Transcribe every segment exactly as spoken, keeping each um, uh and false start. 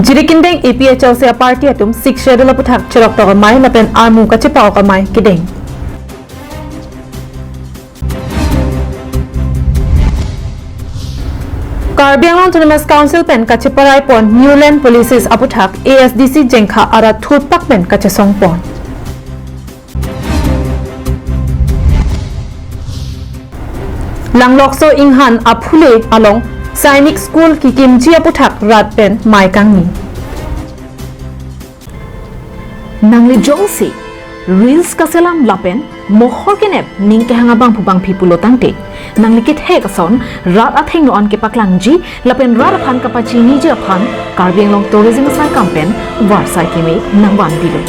Jirikindeng A P H L C a-party atum Sixth Schedule aputhak cheroktok amei lapen armu kachepa-ok amei kedeng. Karbi Anglong Autonomous Council pen kacheparai pon New Land Policies aputhak A S D C Jengkha arat thurpak pen kachesong pon. Langlokso Inghan a-Phule along Sainik School kikimji aputhak rat pen mei kangni. Nangli jongsi reels kaselam lapen mohor kenep ning kehang abangphu bangphi pulo tangte, nangli kethek ason rat athengno an kepaklangji lapen rat aphan kapachiniji aphan Karbi Anglong Tourism asaikam pen varsai keme nangvanpilo.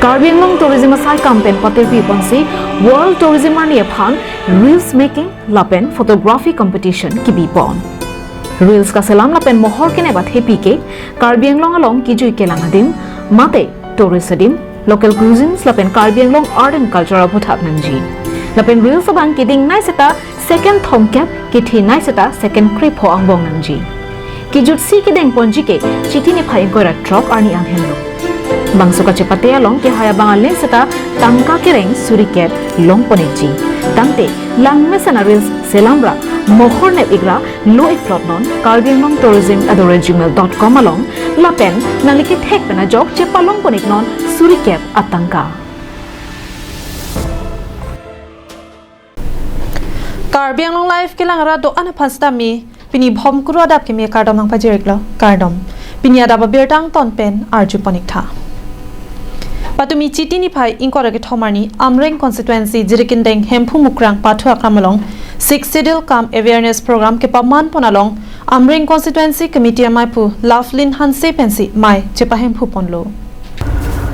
Karbi Anglong Tourism asaikam pen patirpi ponsi World Tourism arni aphan reels making lapen photography competition kibi pon. Reels kaselam lapen mohor kenep athepi ke Karbi Anglong along kijui kelang adim, mate tourist adim, local cuisines lapen Karbi Anglong art and culture aputhak nangji. Lapen reels abang keding nei seta second thomkep, kethe nei seta second krepho angbong nangji. Kejutsi kedeng ponji ke Chiti niphai ingkoi ra throk arni an henlo. Bangso kachepate along kehai abang ale seta tangka kereng suri kep long pon-ikji. Tangte langmesen a-reels selam ra mohor nep-ik ra lo-ik plot non Karbi Anglong Tourism at the rate gmail dot com along lapen nangli kethek pen ajok chepalong pon-ik non suri kep atangka. Karbi Anglong Live kelang arat do-an aphan sitame pini Bhomkuru adap keme kardom nangpajir-iklo, kardom. Pini adap abirta angton pen arju pon-ik tha. Patumi Chiti niphai ingkoi ra kethom arni Amreng Constituency Jirikindeng Hemphu Mukrang pathu akam along Sixth Schedule cum awareness program kepaman pon along Amreng Constituency Committee ameiphu Lovelyn Hanse pensi mei chepahemphu ponlo.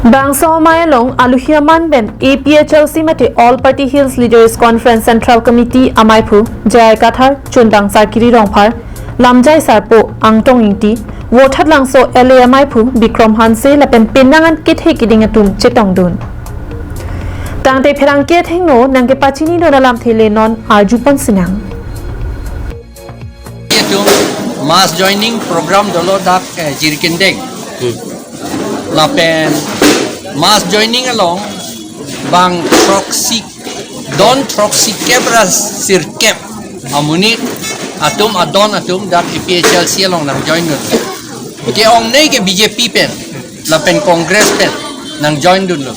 Bangso amei along aluhi aman pen A P H L C mate All Party Hills Leaders Conference Central Committee ameiphu J I Kathar, Chundang Sarkiri Rongphar, Lamjai Sarpo, Angtong Ingti, Vothatlangso L A ameiphu Bikrom Hanse lapen penang an kethe keding atum chetongdun. Tangte pherangke athengno nangkepachinidun alamthe le non arju pon sinang. Itum mass joining program dolo dak, eh, Jirikindeng. Hmm. Lapen mass joining along bang throksi, don throksi kep ra sirkep amonit atum, adon atum dak A P H L C along nangjoindun. Ke-ongnei ke B J P pen lapen Congress pen nangjoindunlo.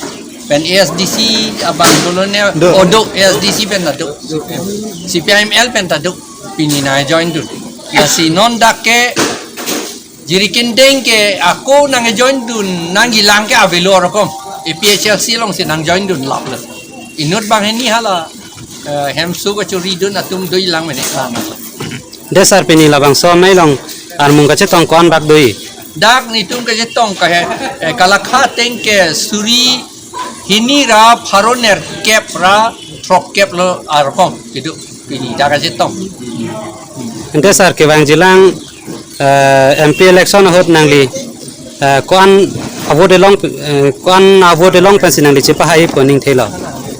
Pen A S D C abang dolo ne. Do. Odo A S D C pen ta do. C P I M L pen ta do. Pini nangjoindun. Lasi non dak ke Jirikindeng ke ako nangjoindun nangkelang ke avelo rokom. A P H L C alongsi nangjoindun laplo. Inut banghini hala, eh, hemso kachoridun atum dolang mene. De sir, pini labangso amei along armu kachetong ko-an bak do-i? Dak netum kachetong ke he, eh, kalakha ateng ke suri hini ra pharo nerkep ra throkkep lo arkom kedo pini dak kachetong. Ante sir, kevangjilang, eh, M P election ahut nangli, eh, ko-an a-vote elong, eh, ko-an a-vote elong pensi nangli chepahai pu aning thelo?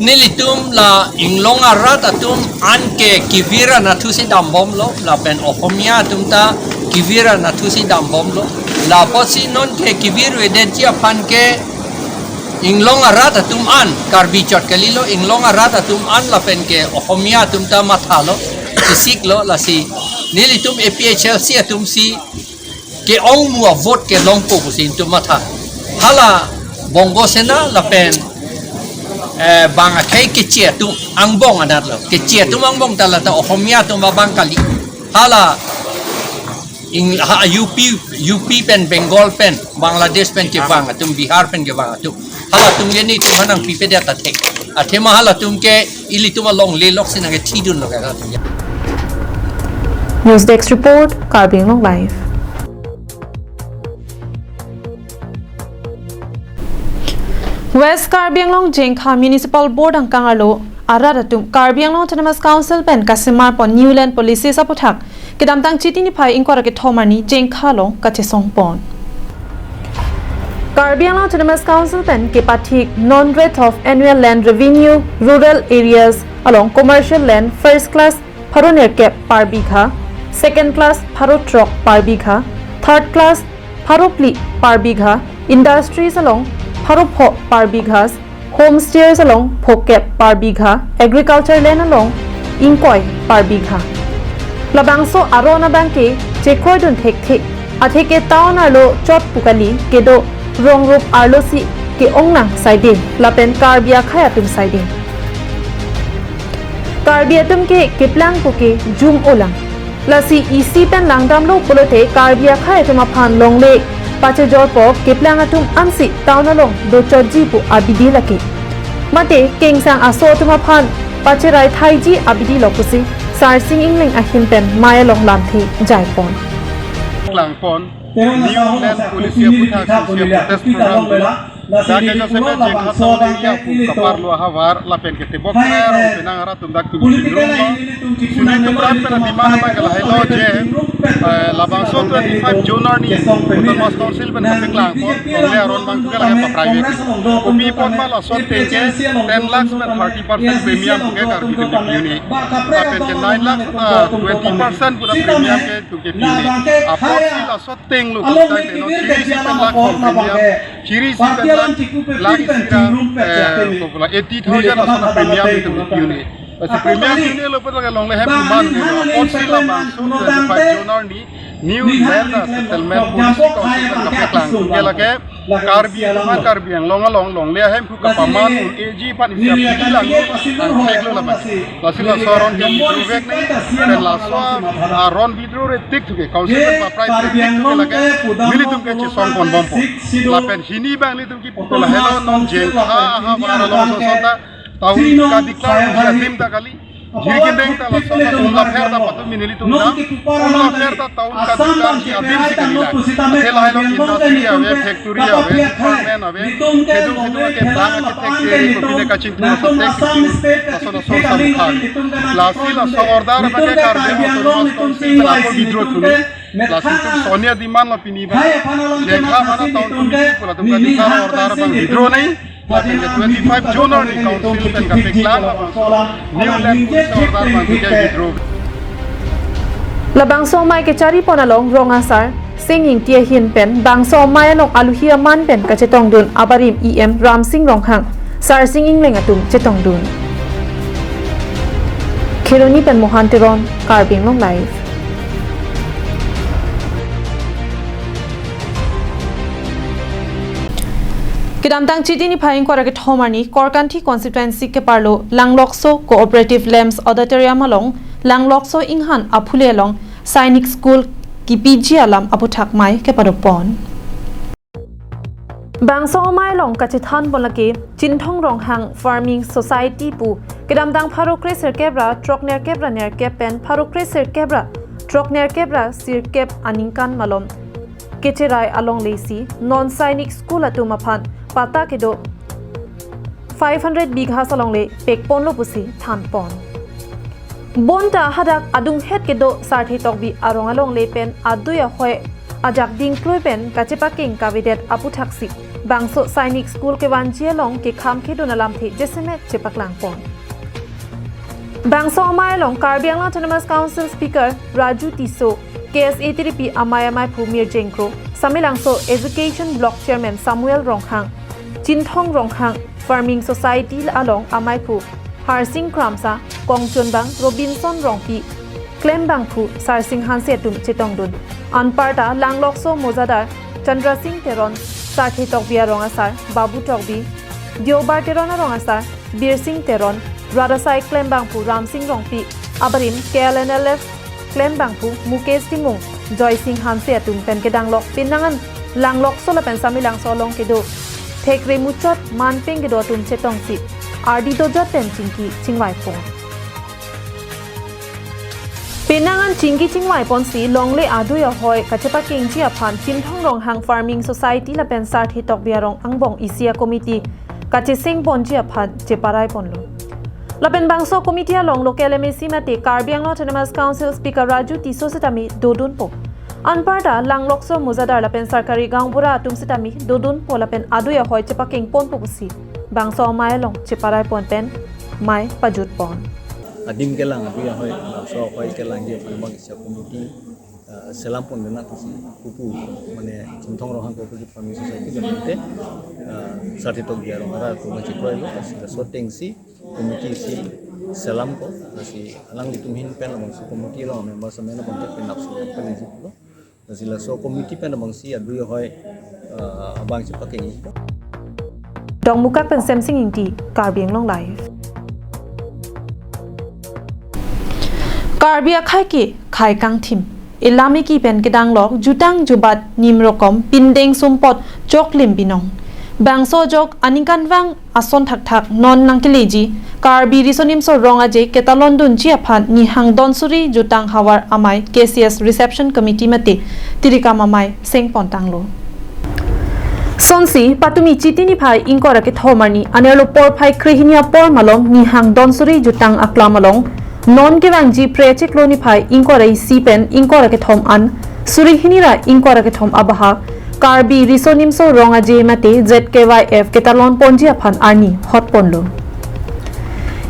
Nelitum la Inglong arat atum an ke kevir anatthu si dambomlo, lapen Ohomia atum ta kevir anatthu si dambomlo. Lapotsi non ke kevir avedetji aphan ke Inglong arat atum an, Karbi chot kalilo, Inglong arat atum an lapen ke Ohomia atum ta mathalo, chisiklo, lasi nelitum A P H L C atum si ke-ongmu a-vote kelongpo pusi netum matha. Hala Bongo Sena lapen, eh, bang akhei keche atum angbong anatlo. Keche atum angbong ta lata Ohomia atum abang kali. Hala ing ha U P, U P pen, Bengal pen, Bangladesh pen kevang atum, Bihar pen kevang atum. Halatum ke netum aphan nangpipedet ta thek. Athema halatum ke ilitum along lelok si nangkethidunlo ke halatum ke. News Desk Report, Karbi Anglong Live. West Karbi Anglong Jengkha Municipal Board angkang arlo arat atum Karbi Anglong Autonomous Council pen kasemar pon New Land Policies aputhak kedamtang Chiti niphai ingkoi ra kethom arni Jengkha along kachesong pon. Karbi Anglong Autonomous Council pen kepathik non rate of annual land revenue rural areas along commercial land first class pharo nerkep per bigha, second class pharo throk per bigha, third class pharo phli per bigha, industries along pharo pho per bigha, homestays along phokep per bigha, agriculture land along ingkoi per bigha. Labangso aron abangke chekroidun thekthe, atheke town arlo chot pu kali, kedo rong rup arlosi ke-ong nang saide, lapen Karbi akhei atum saide. Karbi atum ke keplang puke jum-olang. Lasi isi pen langdamlo pulote Karbi akhei atum aphan longle pachejorpo, keplang atum ansi town along dochotji pu abidi lake. Mate kengsang aso atum aphan pacherai thaiji abidi lo pusi Sarsing Engleng ahin pen mei along lamthe jaipon. Klangpon, New Land Policy aphuthak si protest program do. Dak ke jose me jengkha tong area pu kaparlo ahavar lapen ke tebok kre rong penang arat atum dak tum chingrum lo. Suni atum rat pen demand abang ke lahelo je, eh, labangso twenty-five June arni Autonomous Council pen kapeklangpon, longle aron abang ke lake paprivate. Kopi pon ma laso ateng ke ten lakhs pen thirty percent premium ke Karbi atum ke pi un-e. Lapen ke nine lakhs, ah, twenty percent pura premium ke atum ke pi un-e. Apotsi laso atenglo, kali tangte non chiri isi pen lakh pon premium, chiri isi pen lakh, lakh isi ra, eh, ko pula eighty thousand ason premium itum pi un-e. Lasi premium pi un-e lo pura ke longle hem demand ke lo. Apotsi labangso twenty-five June arni New Land Settlement Policy Council pen kapeklang ke lake Karbi atum aphan Karbi Anglong along longle ahem pu kapaman un-eji aphan isi aphi lang nangtheklo labang. Lasi laso aron ke withdraw vek nang, pen laso aron withdraw re tik thuke, council pen paprai tik thuke lake nelitum ke chesongpon bompo. Lapen hini abang nelitum kipu ke lahelo, non jengkha ahavar along soson ta town kadeclare adim ta kali. Jirikindeng ta laso ta town lapher ta patumi nelitum dam. Town lapher ta town kadeclare adim si kali la. Athe lahelo industry ave, factory ave, department ave. Kedung kedung ke dang ke thek ke ko pine kachingthum laso thek ke laso laso samkha. Lasi laso order abang ke Karbi Autonomous Council pen ako withdraw thu nang. Lasi itum soni ademand lo pini abang. Jengkha mana town committee pu latum kadeclare order abang withdraw nang. Lapen ke twenty-five June arni council pen kapeklang labangso New Land Policy order abang ke withdraw. Labangso amei kecharipon along rong asar Sing Ingti ahin pen bangso amei along aluhi aman pen kachetongdun abarim E M Ramsing Ronghang, Sarsing Engleng atum chetongdun. Kheroni pen Mohan Teron, Karbi Anglong Live. Kedamtang Chiti niphai ingkoi ra kethom arni Korkanthi constituency keparlo Langlokso Cooperative Lamps Auditorium along Langlokso Inghan aphule along Sainik School kipiji alam aphuthak mei kepadopon. Bangso amei along kachethanpon lake Chinthong Ronghang Farming Society pu kedamtang pharo kre sirkep ra throk nerkep ra nerkep pen pharo kre sirkep ra throk nerkep ra sirkep aningkan malom kecherai alongle si non Sainik School atum aphan patta kedo five hundred bighas alongle pekponlo pusi thanpon. Bonta hadak adunghet kedo Sarthe Tokbi arong alongle pen adui ahoi ajak dingklui pen kachepakeng kavedet aphuthaksi bangso Sainik School kevanji along kekham kedun alamthe jasemet chepaklangpon. Bangso amei along Karbi Anglong Autonomous Council Speaker Raju Tisso, K S A T D P amei amaiphu Mirjeng Kro, Samelangso Education Block Chairman Samuel Ronghang, Chinthong Ronghang Farming Society along amaiphu Harsing Kramsa, Kongchunbang Robinson Rongpi, Klembangphu Sarsing Hanse atum chetongdun. Anparta Langlokso Mojadar Chandra Singh Teron, Sarthe Tokbi arong asar Babu Tokbi, Deobar Teron arong asar Birsing Teron, rat asai Klembangphu Ramsing Rongpi, abarim K L N L F Klembangphu Mukesh Timung, Joy Singh Hanse atum pen kedanglok penang an Langlokso lapen Samelangso along kedo thekre muchot manpeng kedo atum chetongsi ardi dojot pen chingki chingvaipon. Penang an chingki chingvaiponsi longle adui ahoi kachepakengji aphan Chinthong Ronghang Farming Society lapen Sarthe Tokbi arong angbong isi a-committee kachesengponji aphan cheparaiponlo. Lapen bangso committee along local M A C mate Karbi Anglong Autonomous Council Speaker Raju Tisso sitame dodunpo. Anparta Langlokso Mojadar lapen Sarkari Gaonbura atum sitame dodunpo lapen adui ahoi chepakengponpo pusi bangso amei along cheparaipon pen mei pajutpon. Adim kelang adui ahoi, labangso ahoi kelangji aphan bang isi a-committee, ah, Selam pon dena pusi pupu mane Chimthong Ronghang Cooperative Farming Society jam te, ah, sarti tok dia rong ara ko ngaji kroi lo, lasi laso atengsi committee si selam ko, lasi alanglitum ahin pen labangso committee along members amen abang ke penap si pen lo. Lasi laso committee pen abangsi adui ahoi, ah, abang si pakeng. Dongmukak pen Semsing Ingti, Karbi Anglong Live. Karbi akhei ke khei kangthim. Elam eki pen kedanglok jutang jubat nim rokom pindeng sumpot choklim binong. Bangso ajok aningkanvang ason thakthak non nangkeleji Karbi Riso Nimso Rong Aje ketalon dunji aphan Nihang Donsuri Jutang Havar Amei K C S Reception Committee mate tirikam amei sengpon tanglo. Sonsi patumi Chiti niphai ingkoi ra kethom arni anerlo porphai krehini apor malom Nihang Donsuri Jutang Aklam along non kevangji Phre chiklo niphai ingkoi ra isi pen ingkoi ra kethom an suri hini ra ingkoi ra kethom abaha Karbi Riso Nimso Rong Aje mate Z K Y F ketalon ponji aphan arni hot ponlo.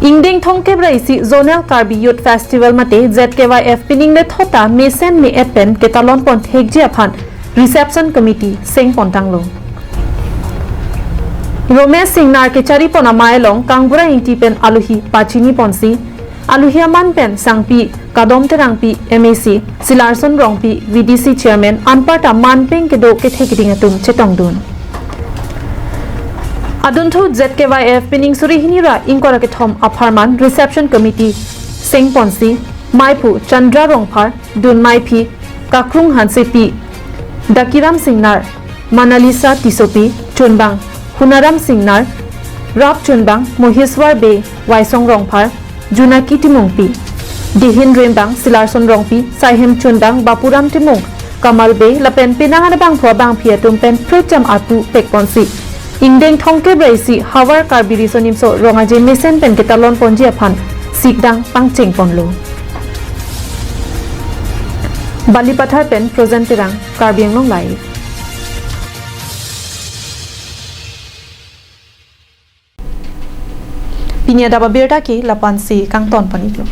Ingdeng thomkep ra isi Zonal Karbi Youth Festival mate Z K Y F pining lethot ta mesen me-et pen ketalon pon thekji aphan Reception Committee sengpon tanglo. Romesh Singnar kechari pon amei along Kangbura Ingti pen aluhi pachini ponsi, aluhi aman pen Sangpi Kadom Terangpi M A C, Silarson Rongpi V D C Chairman anparta manpeng kedo kethe keding atum chetongdun. Adunthu Z K Y F pining suri hini ra ingkoi ra kethom apharman Reception Committee sengponsi, meiphu Chandra Rongphar, dun meiphi Kakrung Hansepi, Dakiram Singnar, Manalisa Tissopi, chunbang Hunaram Singnar, rap chunbang Moheswar Bey, Waisong Rongphar, Junaki Timungpi, dihin rimbang Silarson Rongpi, saihem chunbang Bapuram Timung, Kamal Bey lapen penang an abangphu abangphi atum pen phrejam arpu pekponsi, ingdeng thomkep ra isi Havar Karbi Riso Nimso Rong Aje mesen pen ketalon ponji aphan sikdang pangcheng ponlo. Balipathar pen Frozen Terang, Karbi Anglong Live. Pini adap abirta ke lapu-an si kangton pon-iklo.